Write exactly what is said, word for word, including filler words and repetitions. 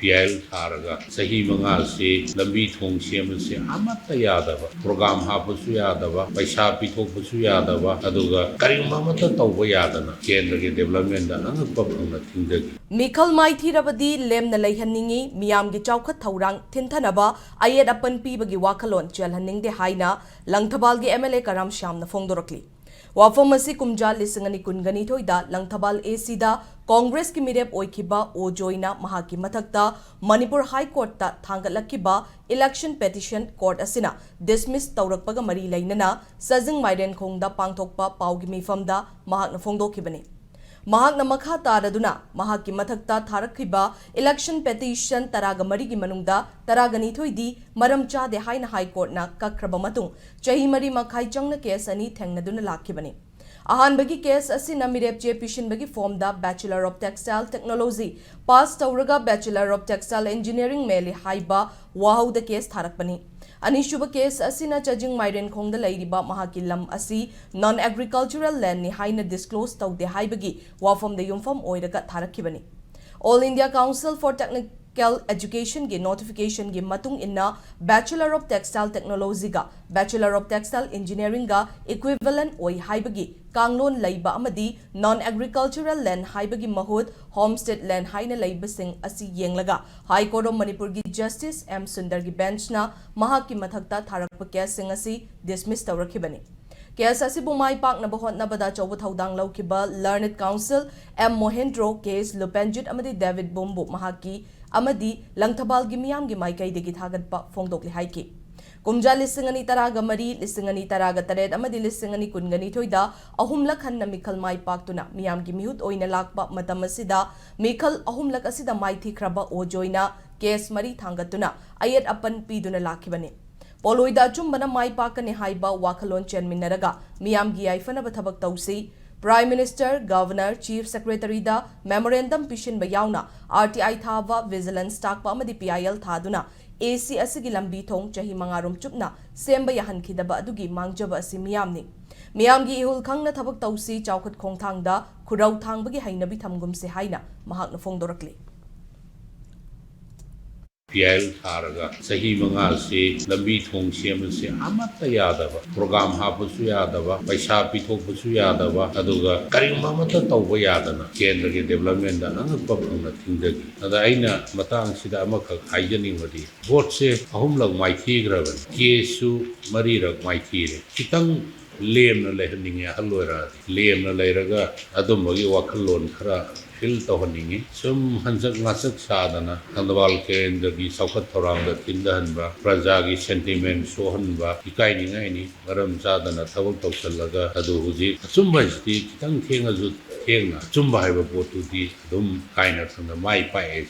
P I L ꯊꯥꯔꯒ ꯆꯍꯤ ꯃꯉꯥꯁꯤ ꯂꯝꯕꯤ ꯊꯣꯡ ꯁꯦꯝꯕꯁꯤ ꯑꯃꯠꯇ ꯌꯥꯗꯕ, ꯄ꯭ꯔꯣꯒ꯭ꯔꯥꯝ ꯍꯥꯞꯄꯁꯨ ꯌꯥꯗꯕ, ꯄꯩꯁꯥ ꯄꯤꯊꯣꯛꯄꯁꯨ ꯌꯥꯗꯕ, ꯑꯗꯨꯒ ꯀꯔꯤꯒꯨꯝꯕ ꯑꯃꯠꯇ ꯇꯧꯕ ꯌꯥꯗꯅ ꯀꯦꯟꯗ꯭ꯔꯒꯤ ꯗꯦꯕꯂꯞꯃꯦꯟꯗ ꯑꯉꯛꯄ ꯐꯪꯅ ꯊꯤꯡꯊꯈꯤ꯫ ꯃꯤꯈꯜ ꯃꯥꯏꯊꯤꯔꯕꯗꯤ ꯂꯦꯝꯅ ꯂꯩꯍꯟꯅꯤꯡꯏ, ꯃꯤꯌꯥꯝꯒꯤ ꯆꯥꯎꯈꯠ ꯊꯧꯔꯥꯡ ꯊꯤꯟꯊꯅꯕ ꯑꯌꯦꯠ ꯑꯄꯟ ꯄꯤꯕꯒꯤ ꯋꯥꯈꯜꯂꯣꯟ ꯆꯦꯜꯍꯟꯅꯤꯡꯗꯦ ꯍꯥꯏꯅ ꯂꯪꯊꯕꯥꯜꯒꯤ ꯑꯦꯝ ꯑꯦꯜ ꯑꯦ ꯀꯔꯥꯝ ꯁ꯭ꯌꯥꯝꯅ ꯐꯣꯡꯗꯣꯔꯛꯂꯤ꯫ ꯋꯥꯐꯝ ꯑꯁꯤ ꯀꯨꯝꯖꯥ ꯂꯤꯁꯤꯡ ꯑꯅꯤ ꯀꯨꯟꯒꯅꯤꯊꯣꯏꯗ ꯂꯪꯊꯕꯥꯜ ꯑꯦ ꯁꯤꯗ ꯀꯣꯡꯒ꯭ꯔꯦꯁꯀꯤ ꯃꯤꯔꯦꯞ ꯑꯣꯏꯈꯤꯕ ꯑꯣ ꯖꯣꯏꯅ ꯃꯍꯥꯛꯀꯤ ꯃꯊꯛꯇ ꯃꯅꯤꯄꯨꯔ ꯍꯥꯏ ꯀꯣꯔꯠꯇ ꯊꯥꯡꯒꯠꯂꯛꯈꯤꯕ ꯏꯂꯦꯛꯁꯟ ꯄꯦꯇꯤꯁꯟ ꯀꯣꯔꯠ ꯑꯁꯤꯅ ꯗꯤꯁꯃꯤꯁ ꯇꯧꯔꯛꯄꯒ ꯃꯔꯤ ꯂꯩꯅꯅ ꯆꯥꯖꯤꯡ ꯃꯥꯏꯔꯦꯟꯈꯣꯡꯗ ꯄꯥꯡꯊꯣꯛꯄ ꯄꯥꯎꯒꯤ ꯃꯤꯐꯝꯗ ꯃꯍꯥꯛꯅ ꯐꯣꯡꯗꯣꯛꯈꯤꯕꯅꯤ꯫ ꯃꯍꯥꯛꯅ ꯃꯈꯥ ꯇꯥꯔꯗꯨꯅ ꯃꯍꯥꯛꯀꯤ ꯃꯊꯛꯇ ꯊꯥꯔꯛꯈꯤꯕ ꯏꯂꯦꯛꯁꯟ ꯄꯦꯇꯤꯁꯟ ꯇꯔꯥꯒ ꯃꯔꯤꯒꯤ ꯃꯅꯨꯡꯗ ꯇꯔꯥꯒ ꯅꯤꯊꯣꯏꯗꯤ ꯃꯔꯝ ꯆꯥꯗꯦ ꯍꯥꯏꯅ ꯍꯥꯏ ꯀꯣꯔꯠꯅ ꯀꯛꯈ꯭ꯔꯕ ꯃꯇꯨꯡ ꯆꯍꯤ ꯃꯔꯤ ꯃꯈꯥꯏ ꯆꯪꯅ ꯀꯦꯁ ꯑꯅꯤ ꯊꯦꯡꯅꯗꯨꯅ ꯂꯥꯛꯈꯤꯕꯅꯤ꯫ ꯑꯍꯥꯟꯕꯒꯤ ꯀꯦꯁ ꯑꯁꯤꯅ ꯃꯤꯔꯦꯞ ꯆꯦ ꯄꯤꯁꯤꯟꯕꯒꯤ ꯐꯣꯔꯝꯗ Bachelor of Textile Technology pass ꯇꯧꯔꯒ Bachelor of Textile Engineering ꯃꯦꯜꯂꯤ ꯍꯥꯏꯕ ꯋꯥꯍꯧꯗ ꯀꯦꯁ ꯊꯥꯔꯛꯄꯅꯤ꯫ ꯑꯅꯤꯁꯨꯕ ꯀꯦꯁ ꯑꯁꯤꯅ ꯆꯥꯖꯤꯡ ꯃꯥꯏꯔꯦꯟꯈꯣꯡꯗ ꯂꯩꯔꯤꯕ ꯃꯍꯥꯛꯀꯤ ꯂꯝ ꯑꯁꯤ non agricultural land ꯅꯤ ꯍꯥꯏꯅ ꯗꯤꯁꯀ꯭ꯂꯣꯖ ꯇꯧꯗꯦ ꯍꯥꯏꯕꯒꯤ ꯋꯥꯐꯝꯗ ꯌꯨꯝꯐꯝ ꯑꯣꯏꯔꯒ ꯊꯥꯔꯛꯈꯤꯕꯅꯤ꯫ All India Council for Technical Education ꯒꯤ ꯅꯣꯇꯤꯐꯤꯀꯦꯁꯟꯒꯤ ꯃꯇꯨꯡ ꯏꯟꯅ Bachelor of Textile Technology ꯒ Bachelor of Textile Engineering ꯒ equivalent ꯑꯣꯏ ꯍꯥꯏꯕꯒꯤ ꯀꯥꯡꯂꯣꯟ ꯂꯩꯕ ꯑꯃꯗꯤ non agricultural land ꯍꯥꯏꯕꯒꯤ ꯃꯍꯨꯠ homestead land ꯍꯥꯏꯅ ꯂꯩꯕꯁꯤꯡ ꯑꯁꯤ ꯌꯦꯡꯂꯒ High Court of ꯃꯅꯤꯄꯨꯔꯒꯤ ꯖꯁꯇꯤꯁ ꯑꯦꯝ ꯁꯨꯟꯗꯔꯒꯤ ꯕꯦꯟꯆꯅ ꯃꯍꯥꯛꯀꯤ ꯃꯊꯛꯇ ꯊꯥꯔꯛꯄ ꯀꯦꯁꯁꯤꯡ ꯑꯁꯤ ꯗꯤꯁꯃꯤꯁ ꯇꯧꯔꯛꯈꯤꯕꯅꯤ꯫ ꯀꯦꯁ ꯑꯁꯤꯕꯨ ꯃꯥꯏ ꯄꯥꯛꯅꯕ ꯍꯣꯠꯅꯕꯗ ꯑꯆꯧꯕ ꯊꯧꯗꯥꯡ ꯂꯧꯈꯤꯕ Learned Counsel ꯑꯦꯝ ꯃꯣꯍꯦꯟꯗ꯭ꯔꯣ, ꯀꯦ ꯑꯦꯁ ꯂꯨꯄꯦꯟꯖꯤꯠ ꯑꯃꯗꯤ ꯗꯦꯕꯤꯠ ꯕꯨꯝꯕꯨ ꯃꯍꯥꯛꯀꯤ ꯑꯃꯗꯤ ꯂꯪꯊꯕꯥꯜꯒꯤ ꯃꯤꯌꯥꯝꯒꯤ ꯃꯥꯏꯀꯩꯗꯒꯤ ꯊꯥꯒꯠꯄ ꯐꯣꯡꯗꯣꯛꯂꯤ ꯍꯥꯏꯈꯤ꯫ ꯀꯨꯝꯖꯥ ꯂꯤꯁꯤꯡ ꯑꯅꯤ ꯇꯔꯥꯒ ꯃꯔꯤ, ꯂꯤꯁꯤꯡ ꯑꯅꯤ ꯇꯔꯥꯒ ꯇꯔꯦꯠ ꯑꯃꯗꯤ ꯂꯤꯁꯤꯡ ꯑꯅꯤ ꯀꯨꯟꯒꯅꯤꯊꯣꯏꯗ ꯑꯍꯨꯝꯂꯛ ꯍꯟꯅ ꯃꯤꯈꯜ ꯃꯥꯏ ꯄꯥꯛꯇꯨꯅ ꯃꯤꯌꯥꯝꯒꯤ ꯃꯤꯍꯨꯠ ꯑꯣꯏꯅ ꯂꯥꯛꯄ ꯃꯇꯝ ꯑꯁꯤꯗ ꯃꯤꯈꯜ ꯑꯍꯨꯝꯂꯛ ꯑꯁꯤꯗ ꯃꯥꯏꯊꯤꯈ꯭ꯔꯕ ꯑꯣ ꯖꯣꯏꯅ ꯀꯦꯁ ꯃꯔꯤ ꯊꯥꯡꯒꯠꯇꯨꯅ ꯑꯌꯦꯠ ꯑꯄꯟ ꯄꯤꯗꯨꯅ ꯂꯥꯛꯈꯤꯕꯅꯤ꯫ ꯄꯣꯂꯣꯏꯗ ꯑꯆꯨꯝꯕꯅ ꯃꯥꯏ ꯄꯥꯛꯀꯅꯤ ꯍꯥꯏꯕ ꯋꯥꯈꯜꯂꯣꯟ ꯆꯦꯟꯃꯤꯟꯅꯔꯒ ꯃꯤꯌꯥꯝꯒꯤ ꯌꯥꯏꯐꯅꯕ ꯊꯕꯛ ꯇꯧꯁꯤ꯫ Prime Minister, Governor, Chief Secretary ꯗ memorandum ꯄꯤꯁꯤꯟꯕ ꯌꯥꯎꯅ ꯑꯥꯔ ꯇꯤ ꯑꯥꯏ ꯊꯥꯕ, vigilance ꯇꯥꯛꯄ ꯑꯃꯗꯤ ꯄꯤ ꯑꯥꯏ ꯑꯦꯜ ꯊꯥꯗꯨꯅ ꯑꯦ ꯁꯤ ꯑꯁꯤꯒꯤ ꯂꯝꯕꯤ ꯊꯣꯡ ꯆꯍꯤ ꯃꯉꯥꯔꯣꯝ ꯆꯨꯞꯅ ꯁꯦꯝꯕ ꯌꯥꯍꯟꯈꯤꯗꯕ ꯑꯗꯨꯒꯤ ꯃꯥꯡꯖꯕ ꯑꯁꯤ ꯃꯤꯌꯥꯝꯅꯤ꯫ ꯃꯤꯌꯥꯝꯒꯤ ꯏꯍꯨꯜ ꯈꯪꯅ ꯊꯕꯛ ꯇꯧꯁꯤ, ꯆꯥꯎꯈꯠ ꯈꯣꯡꯊꯥꯡꯗ ꯈꯨꯔꯧ ꯊꯥꯡꯕꯒꯤ ꯍꯩꯅꯕꯤ ꯊꯝꯒꯨꯝꯁꯤ ꯍꯥꯏꯅ ꯃꯍꯥꯛꯅ ꯐꯣꯡꯗꯣꯔꯛꯂꯤ꯫ ꯄꯤ ꯑꯥꯏ ꯑꯦꯜ ꯊꯥꯔꯒ ꯆꯍꯤ ꯃꯉꯥꯁꯤ ꯂꯝꯕꯤ ꯊꯣꯡ ꯁꯦꯝꯕꯁꯦ ꯑꯃꯠꯇ ꯌꯥꯗꯕ, ꯄ꯭ꯔꯣꯒꯥꯝ ꯍꯥꯞꯄꯁꯨ ꯌꯥꯗꯕ, ꯄꯩꯁꯥ ꯄꯤꯊꯣꯛꯄꯁꯨ ꯌꯥꯗꯕ, ꯑꯗꯨꯒ ꯀꯔꯤꯒꯨꯝꯕ ꯑꯃꯠꯇ ꯇꯧꯕ ꯌꯥꯗꯅ ꯀꯦꯟꯗ꯭ꯔꯒꯤ ꯗꯦꯕꯂꯞꯃꯦꯟꯗ ꯑꯉꯛꯄ ꯐꯪꯅ ꯊꯤꯡꯊꯈꯤ꯫ ꯑꯗ ꯑꯩꯅ ꯃꯇꯥꯡꯁꯤꯗ ꯑꯃꯈꯛ ꯍꯥꯏꯖꯅꯤꯡꯕꯗꯤ, ꯚꯣꯠꯁꯦ ꯑꯍꯨꯝꯂꯛ ꯃꯥꯏꯊꯤꯈ꯭ꯔꯕꯅꯤ, ꯀꯦꯁꯁꯨ ꯃꯔꯤꯔꯛ ꯃꯥꯏꯊꯤꯔꯦ꯫ ꯈꯤꯇꯪ ꯂꯦꯝꯅ ꯂꯩꯍꯟꯅꯤꯡꯉꯦ꯫ ꯑꯍꯜ ꯑꯣꯏꯔꯛꯑꯗꯤ ꯂꯦꯝꯅ ꯂꯩꯔꯒ ꯑꯗꯨꯝꯕꯒꯤ ꯋꯥꯈꯜꯂꯣꯟ ꯈꯔ ꯐꯤꯜ ꯇꯧꯍꯟꯅꯤꯡꯉꯤ꯫ ꯁꯨꯝ ꯍꯟꯆꯛ ꯉꯥꯆꯛ ꯁꯥꯗꯅ ꯊꯪꯒꯥꯜ ꯀꯦꯟꯗ꯭ꯔꯒꯤ ꯆꯥꯎꯈꯠ ꯊꯧꯔꯥꯡꯗ ꯊꯤꯟꯊꯍꯟꯕ, ꯄ꯭ꯔꯖꯥꯒꯤ ꯁꯦꯟꯇꯤꯃꯦꯟ ꯁꯣꯛꯍꯟꯕ ꯏꯀꯥꯏꯅꯤꯡꯉꯥꯏꯅꯤ꯫ ꯃꯔꯝ ꯆꯥꯗꯅ ꯊꯕꯛ ꯇꯧꯁꯤꯜꯂꯒ ꯑꯗꯨ ꯍꯧꯖꯤꯛ ꯑꯆꯨꯝꯕ ꯍꯥꯏꯁꯤꯗꯤ ꯈꯤꯇꯪ ꯊꯦꯡꯉꯁꯨ ꯊꯦꯡꯅ ꯑꯆꯨꯝꯕ ꯍꯥꯏꯕ ꯄꯣꯠꯇꯨꯗꯤ ꯑꯗꯨꯝ ꯀꯥꯏꯅ ꯈꯪꯅ ꯃꯥꯏ ꯄꯥꯛꯑꯦ꯫